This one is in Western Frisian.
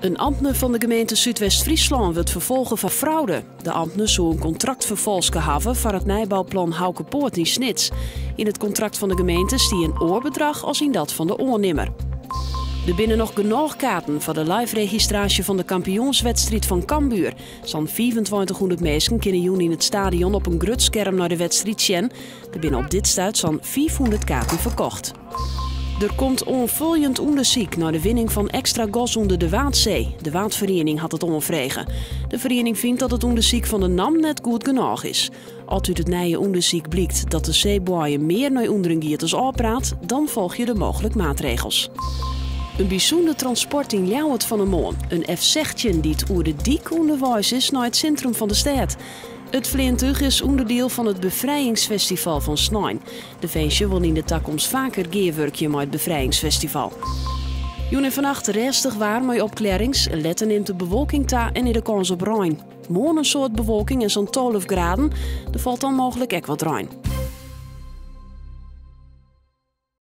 In amtner fan de gemeente Súdwest-Fryslân wurdt ferfolge foar fraude. De amtner soe in kontrakt ferfalske hawwe foar it nijbouplan Haukepoort yn Snits. Yn it kontrakt fan de gemeente stie in oar bedrach as yn dat fan de oannimmer. Der binne noch genôch kaarten foar de live-registraasje fan de kampioenswedstriid fan Cambuur. Sa'n 2500 minsken kinne jûn yn it stadion op in grut skerm nei de wedstriid sjen. Der binne op dit stuit sa'n 500 kaarten ferkocht. Der komt oanfoljend ûndersyk nei de winning fan ekstra gas ûnder de Waadsee. De Waadferiening hat it oanfrege. De feriening fynt dat it ûndersyk fan de NAM net goed genôch is. As út it nije ûndersyk blykt dat de seeboaiem mear nei ûnderen giet as ôfpraat, dan folgje der mooglik maatregels. In bysûnder transport yn Ljouwert fan 'e moarn. In F-16 dy't oer de dyk ûnderweis is nei it sintrum fan de stêd. It fleantúch is ûnderdiel fan it Befrijingsfestival fan snein. Definsje wol yn de takomst faker gearwurkje mei it Befrijingsfestival. Jûn en fannacht rêstich waar mei opklearrings. Letter nimt de bewolking ta en is der kâns op rein. Moarn in soad bewolking en sa'n 12 graden. Der falt dan mooglik ek wat rein.